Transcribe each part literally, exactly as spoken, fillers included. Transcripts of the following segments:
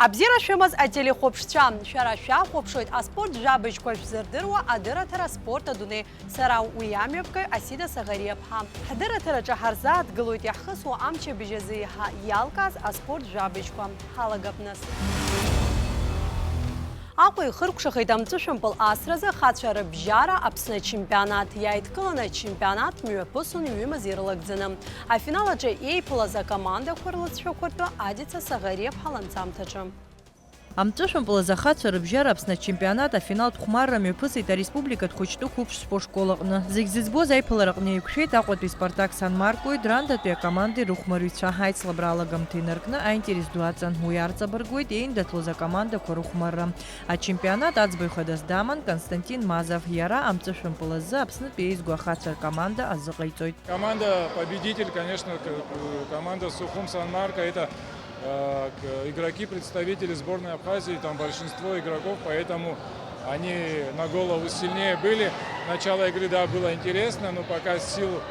Абзиара шәымаз ателехәаԥшцәа, шәара шәахәаԥшуеит аспорт жәабжьқәа шәзырдыруа адырраҭара Спорт адунеи. Сара уи амҩаԥгаҩ Асида Саӷариаԥҳа. Ҳдырраҭараҿы ҳарзааҭгылоит иаҳхысуа амчыбжь азы еиҳа иалкааз аспорт жәабжьқәа. Ҳалагап нас. Аҟәа ихыркәшахеит амҵәышәымпыл асразы ахацәа рыбжьара Аԥсны ачемпионат. Иааидкыланы ачемпионат мҩаԥысон ҩымыз ирылагӡаны. Афинал аҿы еиԥылаз акомандақәа рлыҵшәақәа ртәы Адица Саӷариаԥҳа ланҵамҭаҿы. Амҵәышәымпыл азы ахацәа рыбжьара Аԥсны ачемпионат афиналтә хәмарра мҩаԥысит ареспубликатә хәыҷтәы қәыԥш спортшкол аҟны. Зегь зыӡбоз аиԥылараҟны еиқәшәеит Аҟәатәи Спартак Сан-Маркои Драндатәи акомандеи рыхәмарҩцәа. Аицлабра алагамҭа инаркны аинтерес ду аҵан. Уи арҵабыргуеит еиндаҭлоз акомандақәа рыхәмарра. Ачемпионат аӡбаҩ хадас даман Константин Мазов. Иара амҵәышәымпыл азы Аԥснытәи еизго ахацәа ркоманда азыҟаиҵоит. Команда-победитель, конечно, к-, к-, команда Сухум Сан-Марко, это, э, к-, игроки-представители сборной Абхазии, там большинство игроков, поэтому они на голову сильнее были. Начало игры, да, было интересно, но пока сил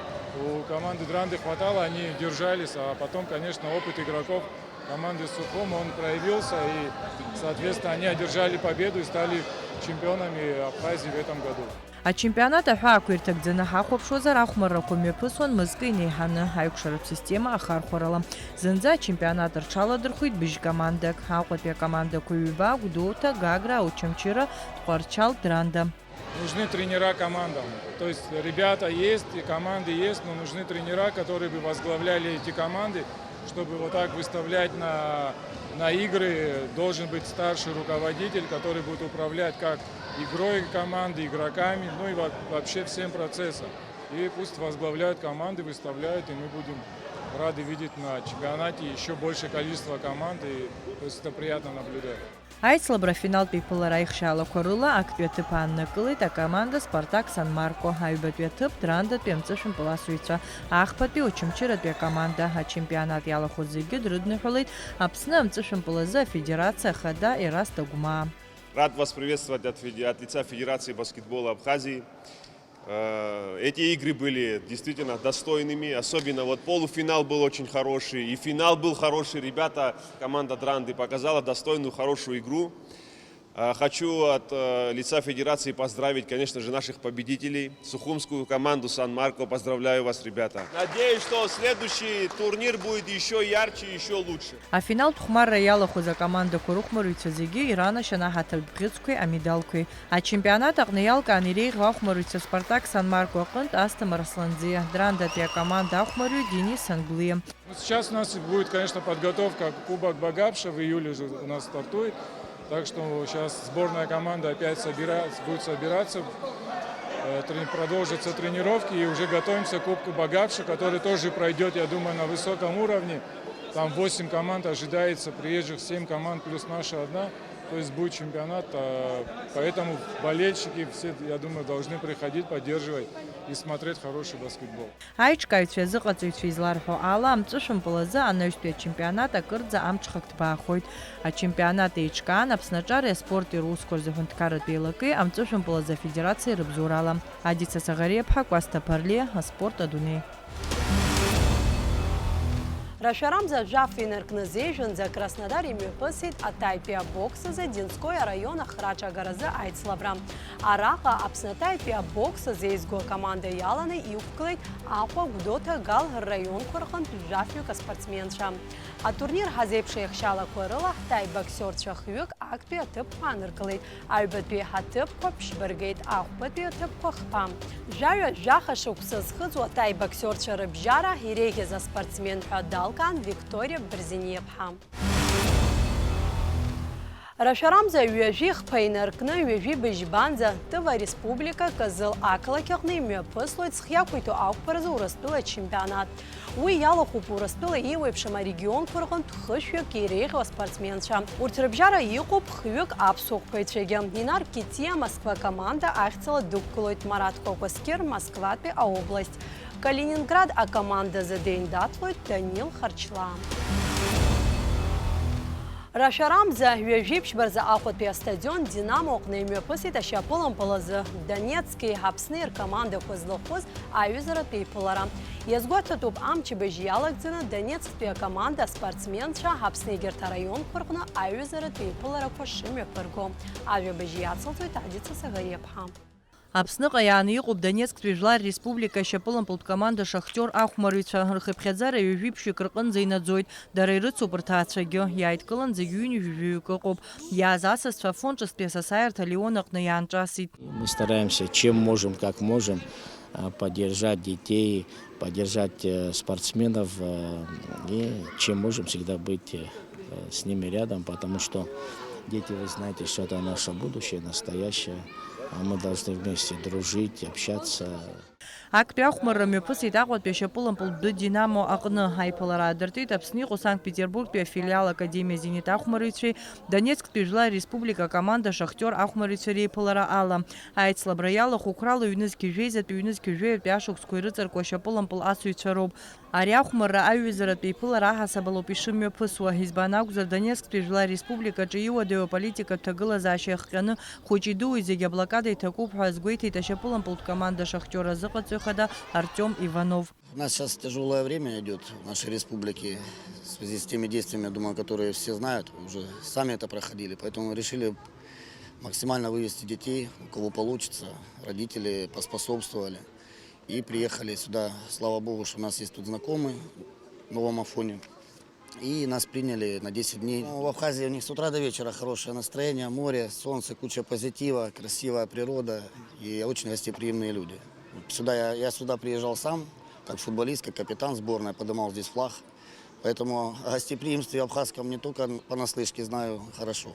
у команды Дранды хватало, они держались, а потом, конечно, опыт игроков команды Сухум, он проявился, и, соответственно, они одержали победу и стали чемпионами Абхазии в этом году. Ачемпионат аҳәаақәа ирҭагӡаны ҳахәаԥшуазар, ахәмаррақәа мҩаԥысуан мызкы инеиҳаны, аиқәшаратә система ахархәарала. Зынӡа ачемпионат рҽаладырхәит быжь командак, Аҟәатәи акомандақәа ҩба, Гәдоуҭа, Гагра, Очамчыра, Тҟәарчал, Дранда. Нужны тренера командам. То есть ребята есть, и команды есть, но нужны тренера, которые бы возглавляли эти команды, чтобы вот так выставлять на, на игры. Должен быть старший руководитель, который будет управлять как игрой команды, игроками, ну и во-, вообще всем процессом. И пусть возглавляют команды, выставляют, и мы будем рады видеть на чемпионате ещё большее количество команд, и, то есть, это приятно наблюдать. Аицлабра афиналтә еиԥылара аихшьаалақәа рыла актәи аҭыԥ ааннакылеит акоманда Спартак Сан-Марко, аҩбатәи аҭыԥ Драндатәи амҵәышәымпыл асыҩцәа, ахԥатәи Очамчыратәи акоманда. Ачемпионат иалахәыз зегьы дрыдныҳәалеит Аԥсны амҵәышәымпыл азы афедерациа ахада Ераст Агәмаа. Рад вас приветствовать от феде-, от лица Федерации баскетбола Абхазии. Э, эти игры были действительно достойными, особенно вот полуфинал был очень хороший, и финал был хороший. Ребята, команда Дранды показала достойную, хорошую игру. Э, хочу от, э, лица федерации поздравить, конечно же, наших победителей. Сухумскую команду Сан-Марко, поздравляю вас, ребята. Надеюсь, что следующий турнир будет ещё ярче, ещё лучше. Афиналтә хәмарра иалахәыз акомандақәа рыхәмарҩцәа зегьы иранашьан аҳаҭыртә бӷьыцқәеи амедалқәеи. Ачемпионат аҟны иалкаан иреиӷьу ахәмарҩцәа Спартак Сан-Марко аҟынтә Асҭамыр Асланӡиа, Драндатәи акоманда ахәмарҩы Денис Англиа. Ну, сейчас у нас будет, конечно, подготовка, Кубок Багапша в июле же у нас стартует. Так что сейчас сборная команда опять собира-, будет собираться, э, трени-, продолжатся тренировки, и уже готовимся к Кубку Багапша, который тоже пройдёт, я думаю, на высоком уровне. Там восемь команд ожидается, приезжих семь команд плюс наша одна. То есть будет чемпионат, а, поэтому болельщики все, я думаю, должны приходить, поддерживать и смотреть хороший баскетбол. Аиҿкааҩцәеи азыҟаҵаҩцәеи изларҳәо ала, амҵәышәымпыл азы анаҩстәи ачемпионат акырӡа амҽхак ҭбаахоит. Ачемпионат еиҿкаан Аԥсны аҿареи аспорти русқәа рзы аҳәынҭқарратә еилакеи амҵәышәымпыл азы афедерациеи рыбзоурала. Адица Саӷариаԥҳа, Кәасҭа Ԥарлиа, аспорт адунеи. Рашәарамза жәаф инаркны зежәанӡа Краснодар имҩаԥысит атаитәи абокс азы Динскои араион ахраҿы агаразы аицлабра. Араҟа Аԥсны атаитәи абокс азы еизго акоманда иаланы иқәгылеит Аҟәа, Гәдоуҭа, Гал рраионқәа рҟынтә жәафҩык аспортсменцәа. Атурнир ҳазеиԥш аихшьалақәа рыла ҳтаи боксиорцәа хҩык актәи аҭыԥқәа ааныркылеит, аҩбатәи ҳаҭыԥқәа ԥшьба ргеит, ахәбатәи аҭыԥқәа хԥа. Жәаҩа жәаха шықәса зхыҵуа аҭаи боксиорцәа рыбжьара иреиӷьыз аспортсмен ҳәа далкаан Викториа Берзениаԥҳа. Рашәарамза ҩажәи хԥа инаркны ҩажәи быжьбанӡа Тыва Республика Кызыл ақалақь аҟны имҩаԥыслоит зхы иақәиҭу ақәԥаразы Урыстәыла ачемпионат. Уи иалахәуп Урыстәыла еиуеиԥшым арегионқәа рҟынтә хышәҩык иреиӷьу аспортсменцәа. Урҭ рыбжьара иҟоуп хҩык аԥсуа хԥаҩцәагьы. Инар Китиа Москва команда ахьӡала дықәгылоит, Марат Кәакәасқьыр Москватәи аобласт. Калининград акомандазы деиндаҭлоит Данил Харчлаа. Рашәарамза, ҩажәи ԥшьба рзы Аҟәатәи астадион Динамо аҟны имҩаԥысит ашьапылампыл азы Донецки Аԥсни ркомандақәа злахәыз аҩызаратә еиԥылара. Иазгәаҭатәуп, амчыбжь иалагӡаны Донецктәи акоманда аспортсменцәа Аԥсны егьырҭ араионқәа рҟны аҩызаратә еиԥыларақәа шымҩаԥырго. Ажәабжь иацылҵоит Адица Сагариаԥҳа. Аԥсныҟа иааны иҟоуп Донецктәи Жәлар Республика ашьапылампылтә команда Шахтиор ахәмарыҩцәа. Рхыԥхьаӡара ҩажәи ԥшьҩык рҟынӡа инаӡоит. Дара ирыцуп рҭаацәагьы. Иааидкылан зегь ҩынҩажәаҩык ыҟоуп. Иааз асасцәа Афон ҿыцтәи асасааирҭа Леон аҟны иаанҿасит. Мы стараемся, чем можем, как можем, а, поддержать детей, поддержать, э, спортсменов, э, и чем можем, всегда быть, э, с ними рядом, потому что дети, вы знаете, что это наше будущее, настоящее, а мы должны вместе дружить, общаться. Актәи ахәмарра мҩаԥысит Аҟәатәи ашьапылампылтә Динамо аҟны. Аиԥылара аадыртит Аԥсны иҟоу Санкт-Петербургтәи афилиал Академиа Зенит ахәмарыҩцәеи Донецктәи Жәлар Республика акоманда Шахтиор ахәмарыҩцәа реиԥылара ала. Аицлабра иалахәу қәрала ҩнызқь жәеизатәи ҩнызқь жәаҩатәи ашықәсқәа ирыҵаркуа ашьапылампыл асыҩцәа роуп. Ари ахәмарра аҩызаратә еиԥылара аҳасабалоуп ишымҩаԥысуа, избан акәзар, Донецктәи Жәлар Республикаҿы иуадаҩу аполитикатә ҭагылазаашьа иахҟьаны, хәыҷи-дуи зегьы аблокада иҭакуп ҳәа азгәеиҭеит ашьапылампылтә команда Шахтиор азыҟаҵаҩ хада Артиом Иванов. У нас сейчас тяжелое время идет в нашей республике в связи с теми действиями, я думаю, которые все знают, уже сами это проходили, поэтому решили максимально вывести детей, у кого получится, родители поспособствовали. И приехали сюда. Слава Богу, что у нас есть тут знакомые в Новом Афоне. И нас приняли на десять дней. Ну, в Абхазии у них с утра до вечера хорошее настроение, море, солнце, куча позитива, красивая природа и очень гостеприимные люди. Сюда я, я сюда приезжал сам, как футболист, как капитан сборной, поднимал здесь флаг. Поэтому о гостеприимстве абхазском не только понаслышке знаю хорошо.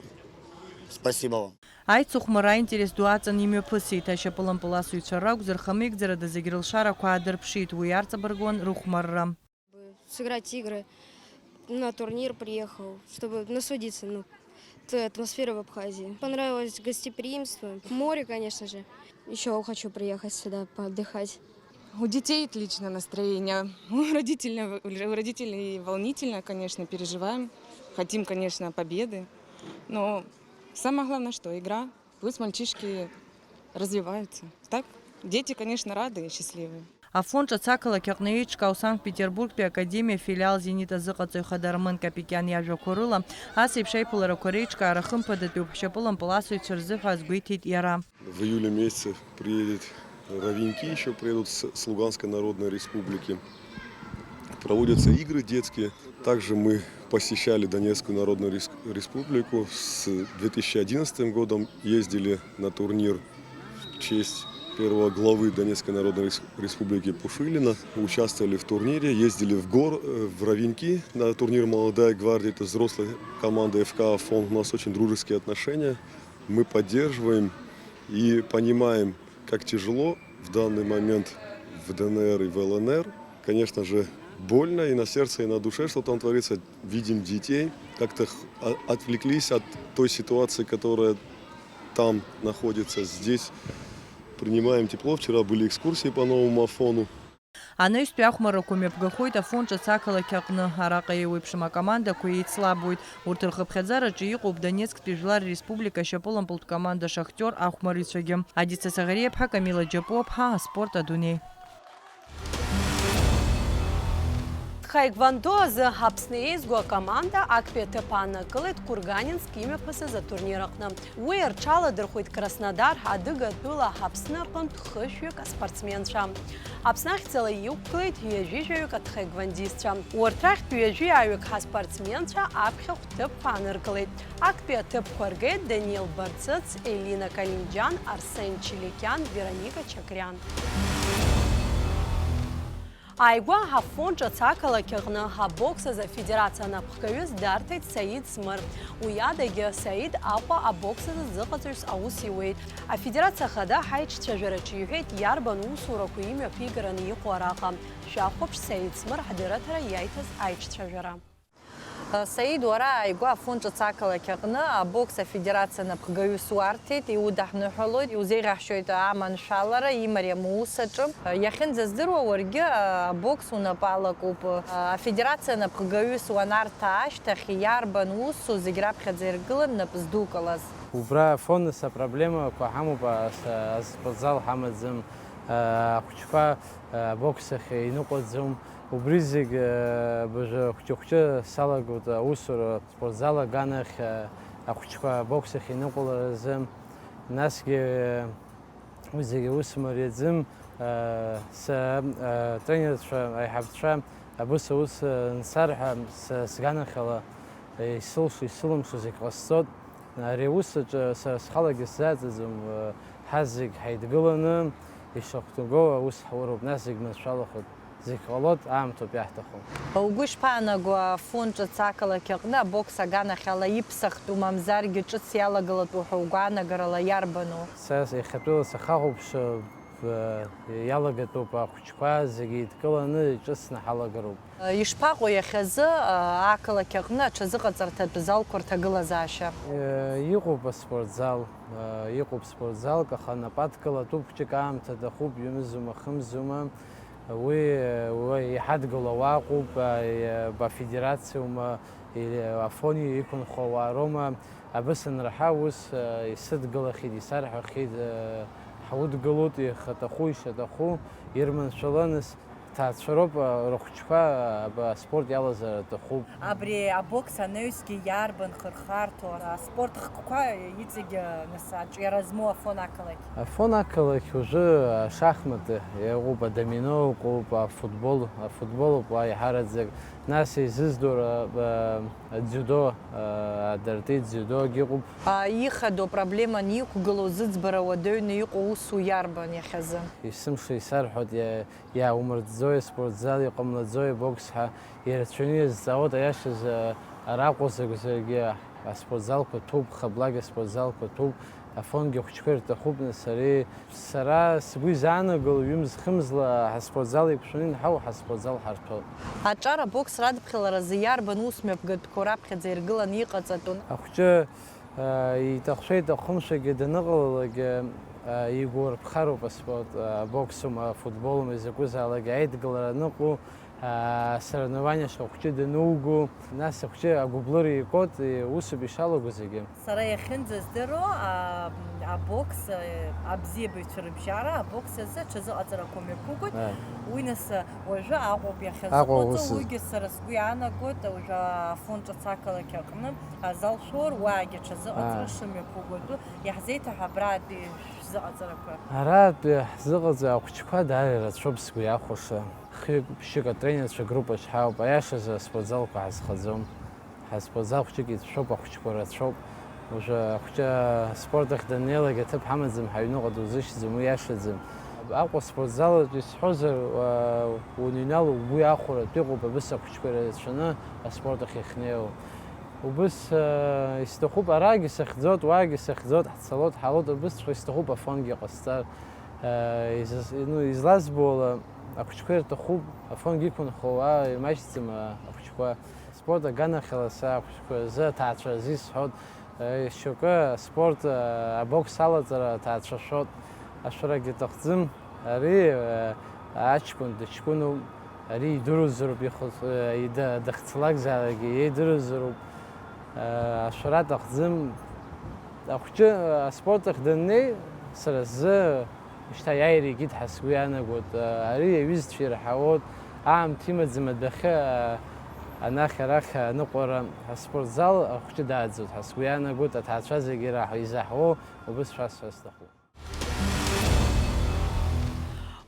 Спасибо вам. Аицыхәмарра аинтерес ду аҵан имҩаԥысит. Ашьапылампыл асыҩцәа ракәзар, хамеигӡарада зегь рылшарақәа аадырԥшит, уи арҵабыргуан рыхәмарра. Сыграть игры, на турнир приехал, чтобы насладиться, ну, той атмосферой в Абхазии. Понравилось гостеприимство, море, конечно же. Ещё хочу приехать сюда поотдыхать. У детей отлично настроение. У родителей, у родителей волнительно, конечно, переживаем. Хотим, конечно, победы. Но самое главное, что игра. Плюс мальчишки развиваются. Так, дети, конечно, рады и счастливы. Афон ҿыц ақалақь аҟны еиҿкаау Санкт-Петербургтәи академиа филиал Зенит азыҟаҵаҩ хада Армен Капикиан иажәақәа рыла, ас еиԥш аиԥыларақәа реиҿкаара хымԥадатәиуп ҳшьапылампыл асыҩцәа рзы ҳәа азгәеиҭеит иара. В июле месяце приедет Ровеньки, ещё приедут с, с Луганской Народной Республики. Проводятся игры детские. Также мы посещали Донецкую Народную Рес-, Республику. С две тысячи одиннадцатым годом ездили на турнир в честь первого главы Донецкой Народной Рес-, Республики Пушилина. Участвовали в турнире, ездили в гор-, э, в Ровеньки на турнир «Молодая гвардия», это взрослая команда Ф К «Афон». У нас очень дружеские отношения. Мы поддерживаем и понимаем, как тяжело в данный момент в Д Н Р и в Л Н Р. Конечно же, больно и на сердце, и на душе, что там творится. Видим детей, как-то х-, а, отвлеклись от той ситуации, которая там находится. Здесь принимаем тепло. Вчера были экскурсии по Новому Афону. Анаҩстәи ахәмаррақәа мҩаԥгахоит Афон ҿыц ақалақь аҟны. Араҟа еиуеиԥшым акомандақәа еицлабуеит. Урҭ рхыԥхьаӡараҿы иҟоуп Донецктәи Жәлар Республика ашьапылампылтә команда Шахтиор ахәмарыҩцәагьы. Адица Саӷариаԥҳа, Камила Џьапуаԥҳа, аспорт адунеи. Тхаеквондо азы Аԥсны еизго акоманда актәи аҭыԥ ааннакылеит Курганинск имҩаԥысыз атурнир аҟны. Уи рҽаладырхәеит Краснодар адыгатәыла Аԥсны аҟынтә хышәҩык аспортсменцәа. Аԥсны ахьӡала иқәгылеит ҩажәи жәаҩык атхаеквондистцәа. Урҭ рахьтә ҩажәи ааҩык ҳаспортсменцәа аԥхьахә ҭыԥқәа ааныркылеит. Актәи аҭыԥқәа ргеит Даниел Барцыц, Елина Калинџьан, Арсен Чиликиан, Вероника Чакриан. Ааигәа Афон ҿыц ақалақь аҟны абокс азы афедерациа анапхгаҩыс дарҭеит Саид Смыр. Уи адагьы Саид Аҟәа абокс азы зыҟаҵаҩс аус иуеит. Афедерациа Ахада ҳаиҿцәажәараҿы иҳәеит, иарбан усурақәа имҩаԥигараны иҟоу араҟа. Шәахәаԥш Саид Смыр ҳдырраҭара иаиҭаз аиҿцәажәара. Саид, уара ааигәа Афон ҿыц ақалақь аҟны абокс афедерациа напхгаҩыс уарҭеит, иудаҳныҳәалоит, иузеиӷьаҳшьоит аманшәалара, имариам уус аҿы. Иахьынӡаздыруа уаргьы абокс унапы алакуп. Афедерациа напхгаҩыс уанарҭа ашьҭахь иарбан усу зегь раԥхьаӡа иргылан нап здукылаз? Убра Афон нас апроблемақәа ҳамоуп, ас-, аспортзал ҳамаӡам, ахәыҷқәа абокс ахь иныҟәаӡом. Убри зегь, абыржәы хәҷы-хәҷы салагоит аусура. Спортзал аганахь, ахәыҷқәа абокс ахь иныҟәаларазы, насгьы уи зегьы аус мариаӡам. Са, атренерцәа, аиҳабцәа, абыс аус нсарҳәа, са сганахьала исылшо, исылымшо зегь ҟасҵоит. Ари аус аҿы сара схалагьы сзаҵаӡом, ҳазегь ҳаидгыланы ишахәҭоу аус ҳауроуп, нас зегь маншәалахоит. Зегь ҟалоит, аамҭоуп иаҳҭаху. Угәы ишԥаанаго, Афон ҿыц ақалақь аҟны абокс аганахьала иԥсахтәу, мамзаргьы ҿыц иалагылатәу ҳәа угәаанагарала иарбану? Са иахьатәыла сахахәаԥшып, иалагатәуп ахәыҷқәа зегьы еидкыланы иҿыцны ҳалагароуп. Ишԥаҟоу иахьазы ақалақь аҟны аҽазыҟаҵарҭатә залқәа рҭагылазаашьа? Иҟоуп аспортзал, иҟоуп спортзалк, аха анападкылатәуп, хәҷык аамҭа аҭахуп, ҩымзума, хымзума. Уи, уи иҳадгыло ауаа ыҟоуп, а, и-, ба федерациоума, или Афони иқәынхо ауаа роума, абыс анраҳа, ус, а, исыдгылахьеит, исарҳәахьеит, а, ҳаудгылоит, ихаҭаху, ишаҭаху, ирманшәаланыс, ҭаацәароуп, а, рыхәҷқәа, а, ба аспорт иалазар аҭахуп. Абри абокс анаҩсгьы иарбан хырхарҭоу аспорт хкқәа иҵегь, нас, аҿиара змоу Афон ақалақь? Афон ақалақь уажәы ашахматы иҟоуп, адомино ыҟоуп, афутбол, афутбол ауп уа иаҳараӡак. Нас еизыздоу ра-, а, адзиудо, а, адартеи дзиудогьы ыҟоуп. А, ихадоу проблеманы иқәгылоу зыӡбара уадаҩны иҟоу усу иарбан иахьазы? Есымша исарҳәоит, иа-, иааумыртӡои аспортзал, иҟамлаӡои абокс ҳәа ирацәаҩны иазҵаауеит, аиашазы, араҟа закәзаргьы аспортзалқәа ҭәуп, хаблагьы аспортзалқәа ҭәуп, Афонгьы ахәыҷқәа ирҭахуп, нас ари сара сгәы изаанагало, ҩымз-хымзла ҳаспортзал еиқәшәаны инҳау ҳаспортзал ҳарҭәоит. Аҿар абокс радыԥхьаларазы иарбан ус мҩаԥгатәқәоу раԥхьаӡа иргыланы иҟаҵатәу? Ахәҷы Иҭахшәа-иҭахымшәагьы даныҟалалак, игәарԥхароуп аспорт, абоксума, афутболума, изакәызаалак аидгылара аныҟоу, асоревнование шьҭа ахәҷы дануго, нас ахәҷы агәыблыра икуеит, усоуп ишалаго зегьы. Сара иахьынӡаздыруа, а, абокс, а, абзиабаҩцәа рыбжьара, абокс азы аҽазыҟаҵарақәа мҩаԥугоит. Аи. Уи нас, а, уажәы Аҟәоуп иахьазыҟаҵо, Аҟәа ус. Уигьы сара сгәы иаанагоит, уажәы Афон ҿыц ақалақь аҟны. Азал шәор, уаагьы аҽазыҟаҵара Ааи. Шымҩаԥуго атәы иаҳзеиҭаҳәа абраатәи шәзыҟаҵарақәа. Араатәи ҳзыҟаҵара ахәыҷқәа даара ирацәоуп сгәы иахәаша. Хҩык-ԥшьҩык атренерцәа группа шҳауп, аиашазы аспортзалқәа ҳазхаӡом. Ҳаспортзал хәҷык ицәшәоуп, ахәыҷқәа рацәоуп. Уажәы ахәҷы аспорт ахь даннеилак аҭыԥ ҳамаӡам, ҳаҩныҟа дузышьҭӡом, уи иашаӡам. Аҟәа аспортзал аҿы исҳәозар, уа-, уныҩнало угәы иахәаратә иҟоуп абыс ахәыҷқәа ирацәаны аспорт ахь иахьнеиуа. Убыс, э, исҭахуп, арагьы сахьӡоит, уаагьы сахьӡоит, ҳцалоит, ҳаалоит, убысҵәҟьа исҭахуп Афонгьы ҟасҵар. Э, изыз-, ну, излазбо ала, ахәыҷқәа ирҭахуп, Афонгьы иқәынхо ауаа ирмаҷӡам, э, ахәыҷқәа. Аспорт аганахьала са ахәыҷқәа рзы, аҭаацәа рзы исҳәоит, э, шьоукы аспорт, э, абокс алаҵара аҭаацәа шәоит, ашәарагьы аҭахӡам. Ари, э, аҷкәын дыҷкәыноуп, ари идыруазароуп ихы-, э, ида-, дахьцалакзаалакгьы иеидыруазароуп, э, ашәара аҭахӡам. Ахәҷы, э, аспорт ахь даннеи, сара сзы шьҭа иааира егьит ҳәа сгәы иаанагоит. Э, ари иаҩызцәа ирҳауоит, аамҭа имаӡам адәахьы, э, анахь-арахь аныҟәара, аспортзал ахәҷы дааӡоит ҳәа сгәы иаанагоит, аҭаацәа зегьы ираҳ-, изаҳауоу убыс шәасҳәар сҭахуп.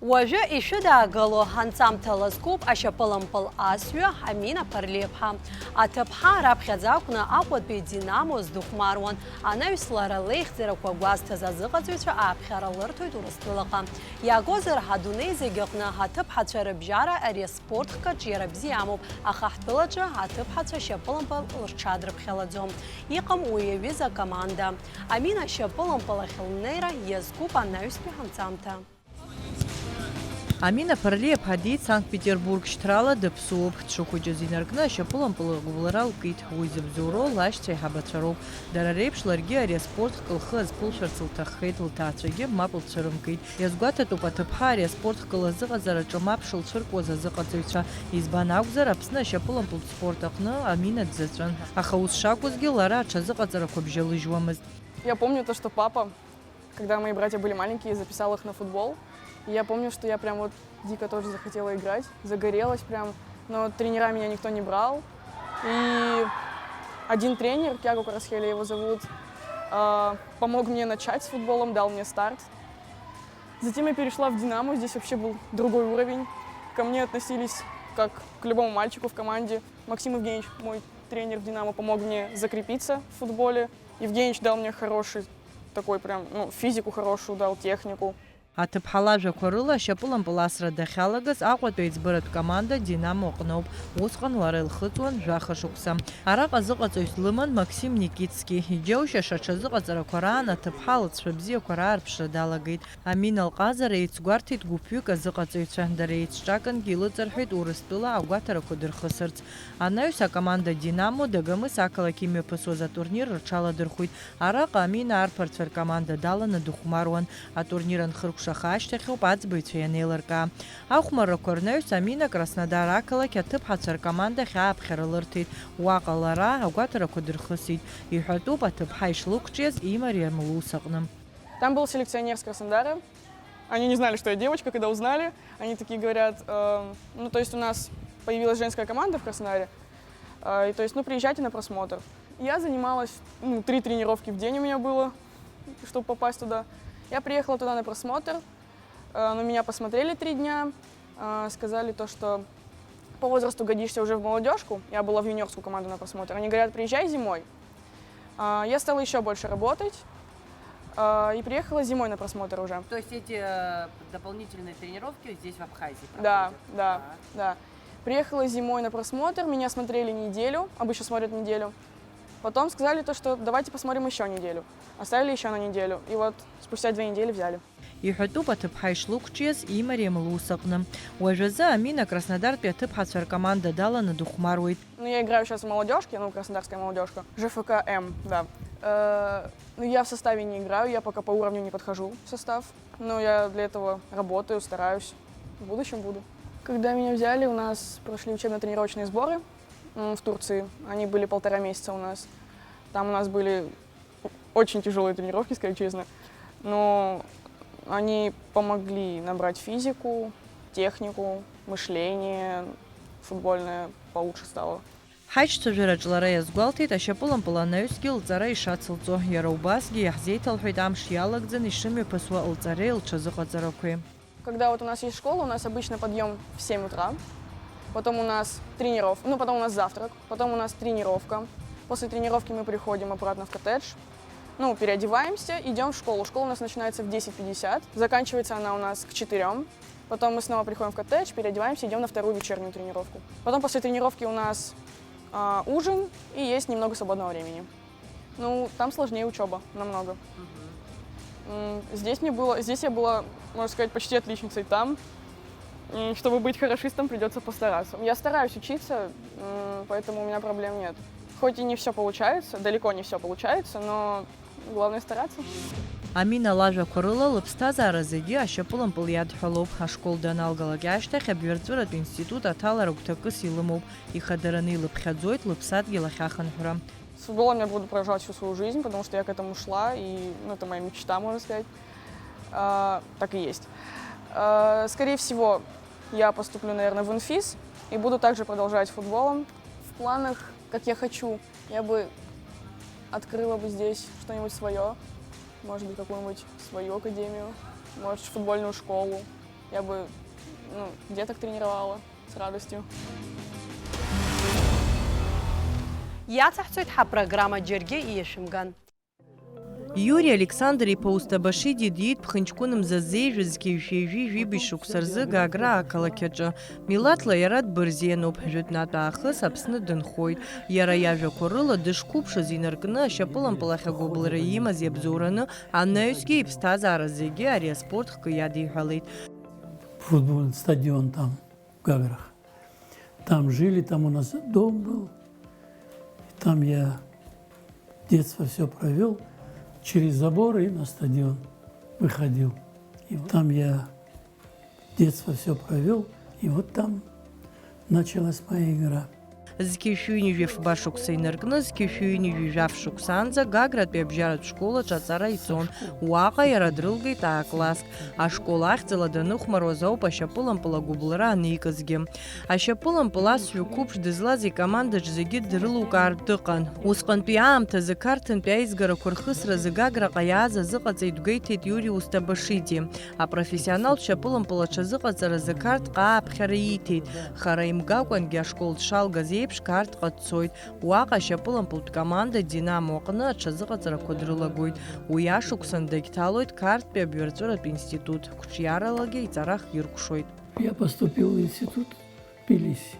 Уажәы ишәыдаагало ҳанҵамҭа лазкуп ашьапылампыл асҩы Амина Ԥарлиаԥҳа. Аҭыԥҳа раԥхьаӡа акәны Аҟәатәи Динамо здыхәмаруан, анаҩс лара леихьӡарақәа гәазҭаз азыҟаҵаҩцәа ааԥхьара лырҭоит Урыстәылаҟа. Иаагозар, адунеи зегьы аҟны аҭыԥҳацәа рыбжьара ари аспорт хкаҿ иара бзиа амоуп, аха ҳтәылаҿы аҭыԥҳацәа шьапылампыл рҽадрыԥхьалаӡом. Иҟам уи аҩыза акоманда. Амина ашьапылампыл ахь лнеира иазкуп анаҩстәи ҳанҵамҭа. Амина Ԥарлиаԥҳа диит Санкт-Петербург шьҭрала, дыԥсуоуп. Дшыхәыҷыз инаркны ашьапылампыл агәыбылра лкит. Уи зыбзоуроу лашьцәа еиҳабацәа роуп. Дара реиԥш ларгьы ари аспорт хкы лхы азԥылшәарц лҭаххеит, лҭаацәагьы мап лцәырымкит. Иазгәаҭатәуп аҭыԥҳа ари аспорт хкы лазыҟаҵараҿы мап шылцәыркуаз азыҟаҵаҩцәа. Избан акәзар, Аԥсны ашьапылампылтә спорт аҟны Амина дзаҵәын. Аха ус шакәызгьы, лара аҽазыҟаҵарақәа бжьалыжьуамызт. Я помню то, что папа, когда мои братья были маленькие, записал их на футбол. И я помню, что я прям вот дико тоже захотела играть, загорелась прям. Но тренера меня никто не брал. И один тренер, Тиаго Карасхеля его зовут, а, помог мне начать с футболом, дал мне старт. Затем я перешла в «Динамо», здесь вообще был другой уровень. Ко мне относились как к любому мальчику в команде. Максим Евгеньевич, мой тренер в «Динамо», помог мне закрепиться в футболе. Евгеньевич дал мне хороший, такой прям, ну, физику хорошую дал, технику. Аҭыԥҳа лажәақәа рыла, ашьапылампыл асра дахьалагаз Аҟәатәи аиҵбыратә команда «Динамо» аҟноуп. Усҟан лара илхыҵуан жәаха шықәса. Араҟа зыҟаҵаҩыс длыман Максим Никитски. Иџьоушьаша аҽазыҟаҵарақәа раан аҭыԥҳа алҵшәа бзиақәа раарԥшра далагеит. Амина лҟазара еицгәарҭеит гәыԥҩык азыҟаҵаҩцәа, дара еицҿакынгьы илыҵарҳәеит Урыстәыла агәаҭарақәа дырхысырц. Анаҩс акоманда «Динамо» Дагомыс ақалақь имҩаԥысуаз атурнир рҽаладырхәит. Араҟа Амина арԥарцәа ркоманда даланы дыхәмаруан. Атурнир анхыркәшаха ашьҭахьоуп аӡбаҩцәа ианеилыркаа. Ахәмаррақәа рнаҩс Амина Краснодар ақалақь аҭыԥҳацәа ркомандахь ааԥхьара лырҭеит. Уаҟа лара агәаҭарақәа дырхысит. Иҳәатәуп аҭыԥҳа ишлықәҿиаз имариам лус аҟны. Там был селекционер с Краснодара. Они не знали, что я девочка, когда узнали. Они такие говорят, э, ну, то есть у нас появилась женская команда в Краснодаре. Э, и то есть, ну, приезжайте на просмотр. Я занималась, ну, три тренировки в день у меня было, чтобы попасть туда. Я приехала туда на просмотр, э, но меня посмотрели три дня, э, сказали то, что по возрасту годишься уже в молодежку. Я была в юниорскую команду на просмотр. Они говорят, приезжай зимой. А, я стала еще больше работать, а, и приехала зимой на просмотр уже. То есть эти, э, дополнительные тренировки здесь, в Абхазии, Да, проходят? Да, Так. Да. Приехала зимой на просмотр, меня смотрели неделю, обычно смотрят неделю. Потом сказали то, что давайте посмотрим еще неделю. Оставили еще на неделю. И вот спустя две недели взяли. Иҳәатәуп аҭыԥҳа ишлықәҿиаз имариам лус аҟны. Уажәазы Амина Краснодартәи аҭыԥҳацәа ркоманда даланы дыхәмаруеит. Ну, я играю сейчас в молодежке, ну, краснодарская молодежка. Ж Ф К М, да. Э, ну, я в составе не играю, я пока по уровню не подхожу в состав. Но я для этого работаю, стараюсь. В будущем буду. Когда меня взяли, у нас прошли учебно-тренировочные сборы, м, в Турции. Они были полтора месяца у нас. Там у нас были очень тяжёлые тренировки, скажу честно. Но они помогли набрать физику, технику, мышление футбольное получше стало. Ҳаиҿцәажәараҿ лара иазгәалҭеит, ашьапылампыл анаҩсгьы лҵара ишацылҵо. Иара убасгьы иаҳзеиҭалҳәеит амш иалагӡаны ишымҩаԥысуа лҵареи лҽазыҟаҵарақәеи. Когда вот у нас есть школа, у нас обычно подъём в семь утра, потом у нас тренировка, ну, потом у нас завтрак, потом у нас тренировка. После тренировки мы приходим обратно в коттедж, ну, переодеваемся, идём в школу. Школа у нас начинается в десять пятьдесят, заканчивается она у нас к четырём. Потом мы снова приходим в коттедж, переодеваемся, идём на вторую вечернюю тренировку. Потом после тренировки у нас, а, ужин и есть немного свободного времени. Ну, там сложнее учёба намного. М, здесь мне было, здесь я была, можно сказать, почти отличницей. Там, м, чтобы быть хорошистом, придётся постараться. Я стараюсь учиться, м, поэтому у меня проблем нет. Хоть и не всё получается, далеко не всё получается, но главное стараться. Амина лажәақәа рыла лыԥсҭазаара зегьы ашьапылампыл иадҳәалоуп. Ашкол даналгалак ашьҭахь абҩарҵәыратә институт аҭалара гәҭакыс илымоуп. Ихадараны илыԥхьаӡоит лыԥсадгьыл ахь ахынҳәра. С футболом я буду продолжать всю свою жизнь, потому что я к этому шла, и, ну, это моя мечта, можно сказать. А, так и есть. А, скорее всего, я поступлю, наверное, в ИНФИС и буду также продолжать футболом. В планах, как я хочу, я бы открыла бы здесь что-нибудь своё, может быть, какую-нибудь свою академию, может, футбольную школу. Я бы, ну, деток тренировала с радостью. Иацаҳҵоит ҳапрограмма, џьаргьы иашәымган. Иури Александр-иԥа Усҭабашиди диит ԥхынҷкәын мза ззеижәыз зқьи жәшәи жәибжь шықәса рзы Гагра ақалақь аҿы. Милаҭла иара дбырзианоуп, жәытәнатә аахыс Аԥсны дынхоит. Иара иажәақәа рыла, дышқәыԥшыз инаркны, ашьапылампыл ахь агәыбылра имаз иабзоураны, анаҩсгьы иԥсҭазаара зегьы ари аспорт хкы иадиҳәалеит. Футбольный стадион там, в Гаграх. Там жили, там у нас дом был. Там я детство все провел. Через забор и на стадион выходил. И вот там я детство все провел. И вот там началась моя игра. Зқьи шәи ҩынҩажәи фба шықәса инаркны, зқьи шәи ҩынҩажәи жәаф шықәсаанӡа Гагратәи абжьаратә школаҿы аҵара иҵон. Уаҟа иара дрылгеит аа-класск. Ашкол ахьӡала даныхәмаруаз ауп ашьапылампыл агәыбылра аникызгьы. Ашьапылампыл асҩы қәыԥш дызлаз икомандаҿ зегьы дрылукаартә дыҟан. Усҟантәи аамҭазы Қарҭынтәи аизгарақәа рхысразы Гаграҟа иааз азыҟаҵаҩ дгәеиҭеит Иури Усҭабашиди. Апрофессионалтә шьапылампыл аҽазыҟаҵаразы Қарҭҟа ааԥхьара ииҭеит. Хара имгакәангьы ашкол дшалгаз еиԥш Қарҭҟа дцоит. Уаҟа ашьапылампылтә команда Динамо аҟны аҽазыҟаҵарақәа дрылагоит. Уи ашықәсан дагьҭалоит Қарҭтәи абҩарҵәыратә институт, қәҿиаралагьы иҵара хиркәшоит. Я поступил в институт в Тбилиси,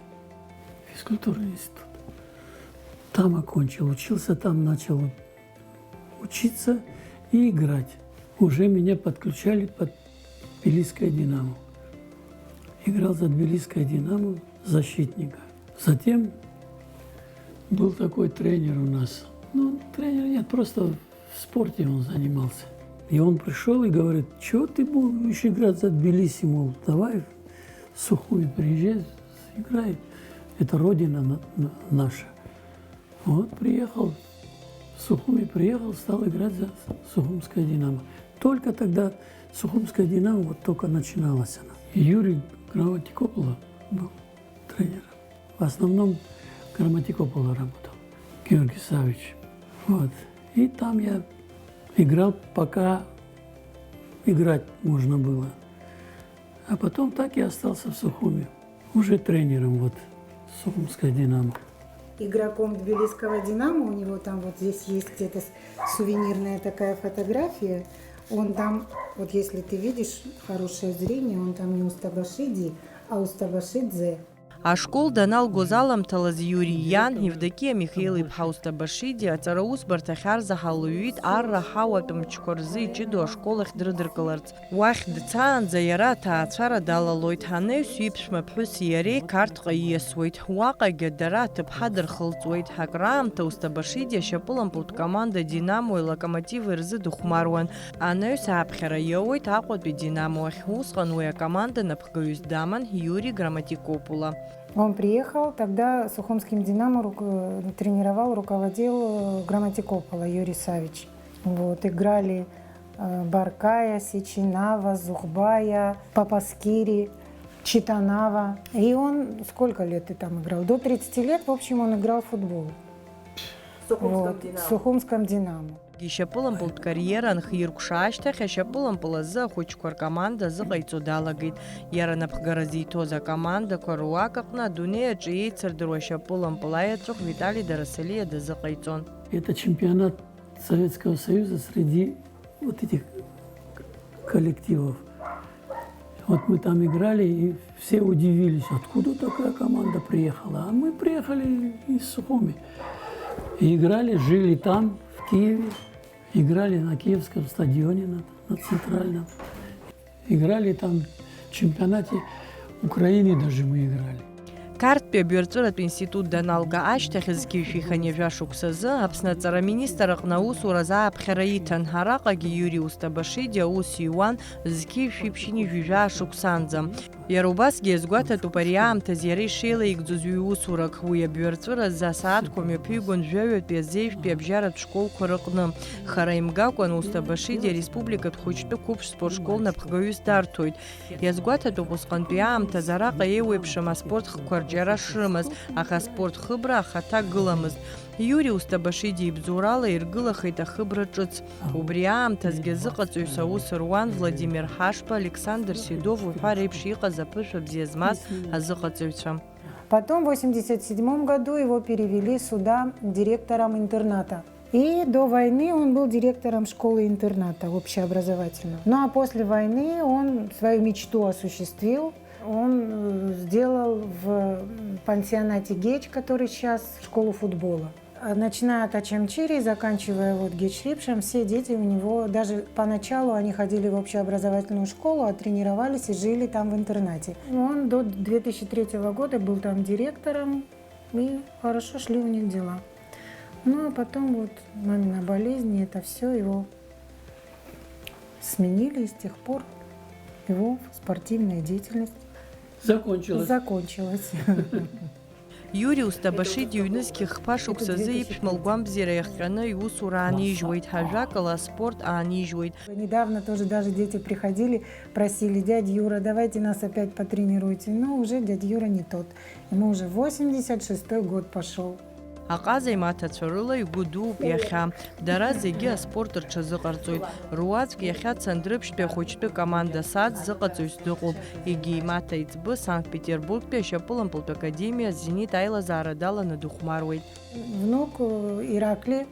физкультурный институт. Там окончил, учился, там начал учиться и играть. Уже меня подключали под Тбилисское «Динамо». Играл за Тбилисское «Динамо» защитника. Затем был такой тренер у нас. Ну, тренер нет, просто в спорте он занимался. И он пришел и говорит: «Чего ты будешь играть за Тбилиси, мол, давай в Сухуми приезжай, играй. Это родина на- на- наша». Вот приехал, в Сухуми приехал, стал играть за Сухумское «Динамо». Только тогда Сухумское «Динамо», вот только начиналась она. Юрий Грамматикопола был тренером. В основном Грамматикопола работал, Георгий Савич. Вот. И там я играл, пока играть можно было. А потом так и остался в Сухуми. Уже тренером вот Сухумское «Динамо». Игроком тбилисского «Динамо», у него там вот здесь есть где-то с- сувенирная такая фотография. Он там, вот если ты видишь, хорошее зрение, он там не Устабашиди, а Устабашидзе. Ашкол даналгоз аламҭалаз Иури иан, Евдокиа Михеил-иԥҳа Устабашиди аҵараусбарҭахь арзаҳал лыҩит арра ҳауатә мчқәа рзы иҷыдоу ашкол ахь дрыдыркыларц. Уахь дцаанӡа иара аҭаацәара далалоит, анаҩс иԥшәма ԥҳәыси иареи Қарҭҟа ииасуеит, уаҟагьы дара аҭыԥҳа дырхылҵуеит. Акраамҭа Устабашиди ашьапылампылтә команда Динамои Локомотиви рзы дыхәмаруан, анаҩс ааԥхьара иоуеит Аҟәатәи Динамо ахь, усҟан уи акоманда напхгаҩыс даман Иури Грамматикопола. Он приехал, тогда Сухумским «Динамо» руко- тренировал, руководил э, Грамматикопола Юрий Савич. Вот, играли э, Баркая, Сечинава, Зухбая, Папаскири, Читанава. И он сколько лет ты там играл? До тридцати лет, в общем, он играл в футбол. Вот, в Сухумском «Динамо». Ишьапылампылтә кариера анхиркәша ашьҭахь, ашьапылампыл азы ахәыҷқәа ркоманда азыҟаиҵо далагеит. Иара напхгара зиҭоз акомандақәа руак аҟны адунеи аҿы еицырдыруа ашьапылампыл аеҵәахә Витали Дарасалиа дазыҟаиҵон. Это чемпионат Советского Союза среди вот этих к- коллективов. Вот мы там играли, и все удивились, откуда такая команда приехала. А мы приехали из Сухуми. И играли, жили там, в Киеве. Играли на Киевском стадионе, на, на центральном. Играли там в чемпионате Украины даже мы играли. Қарҭтәи абҩарҵәыратә институт даналга ашьҭахь зқьи жәшәи хынҩажәа шықәсазы Аԥсны аҵара министр аҟны аусуразы ааԥхьара иҭан. Араҟагьы Иури Устабашиди аус иуан зқьи жәшәи ԥшьынҩажәи жәаа шықәсанӡа. Иара убасгьы иазгәаҭатәуп ари аамҭаз иара ишеилаигӡоз ҩ-усурак, уи абҩарҵәыразы асааҭқәа мҩаԥигон жәаҩатәи азеижәтәи абжьаратә школқәа рыҟны. Хара имгакәан Устабашиди ареспубликатә хәыҷтәы қәыԥш спортшкол напхгаҩыс дарҭоит. Иазгәаҭатәуп усҟантәи аамҭазы араҟа еиуеиԥшым аспорт хкқәа рҿиара шрымаз, аха аспорт хыбра ахаҭа гыламызт. Иури Устабашиди ибзоурала иргылахеит ахыбра ҿыц. Убри аамҭазгьы азыҟаҵаҩыс аус руан Владимир Ҳашба, Александр Седов уҳәа реиԥш иҟаз аԥышәа бзиа змаз азыҟаҵаҩцәа. Потом в восемьдесят седьмом году его перевели сюда директором интерната. И до войны он был директором школы-интерната общеобразовательного. Ну а после войны он свою мечту осуществил. Он э, сделал в пансионате «Геч», который сейчас, школу футбола. Начиная от Ачамчири, заканчивая вот Гечрипшем, все дети у него, даже поначалу они ходили в общеобразовательную школу, а тренировались и жили там в интернате. Он до две тысячи третьего года был там директором, и хорошо шли у них дела. Ну, а потом вот мамина болезнь, и это все его сменили, и с тех пор его спортивная деятельность закончилась. закончилась. Иури Устабашиди ҩнызқьи хԥа шықәсазы иԥшәма лгәамбзиара иахҟьаны иусура аанижьуеит, ажәакала, аспорт аанижьуеит. Недавно тоже даже дети приходили, просили: «Дядя Юра, давайте нас опять потренируйте». Но уже дядя Юра не тот. Ему уже восемьдесят шестой год пошел. Аҟаза имаҭацәа рыла игәы дууп иахьа. Дара зегьы аспорт рҽазыҟарҵоит. Руаӡәк иахьа Цандрыԥшьтәи ахәыҷтәы команда «Сад» зыҟаҵаҩс дыҟоуп. Егьи имаҭа еиҵбы Санкт-Петербургтәи ашьапылампылтә академиа «Зенит» аилазаара даланы дыхәмаруеит. Внук э, Ираклий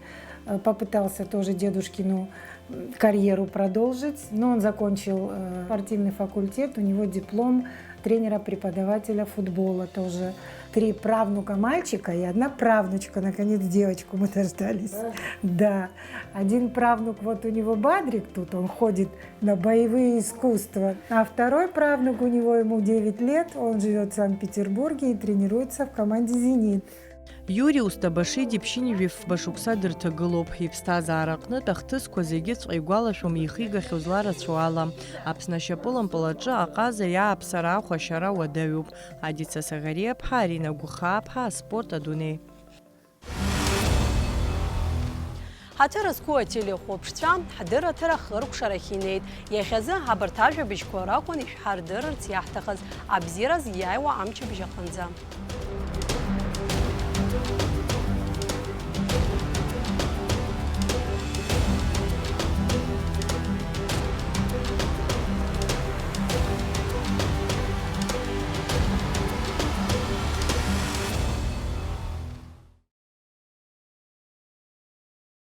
э, попытался тоже дедушкину м, карьеру продолжить, но он закончил э, спортивный факультет, у него диплом тренера-преподавателя футбола тоже. Три правнука мальчика и одна правнучка, наконец девочку мы дождались. Да, один правнук, вот у него Бадрик тут, он ходит на боевые искусства, а второй правнук, у него ему девять лет, он живет в Санкт-Петербурге и тренируется в команде «Зенит». Иури Устабашиди ԥшьынҩажәи фба шықәса дырҭагылоуп. Иԥсҭазаара аҟнытә ахҭысқәа зегьыҵәҟьа игәалашәом ихигахьоу зларацәоу ала. Аԥсны ашьапылампыл аҿы аҟаза иааԥсара ахә ашьара уадаҩуп. Адица Саӷариаԥҳа, Арина Гәхааԥҳа, аспорт адунеи. Ҳаҭыр зқәу ателехәаԥшцәа ҳдырраҭара хыркәшарахь инеит. Иахьазы абарҭ ажәабжьқәа ракәын ишәҳардырырц иаҳҭахыз. Абзиараз иааиуа амчыбжь аҟынӡа.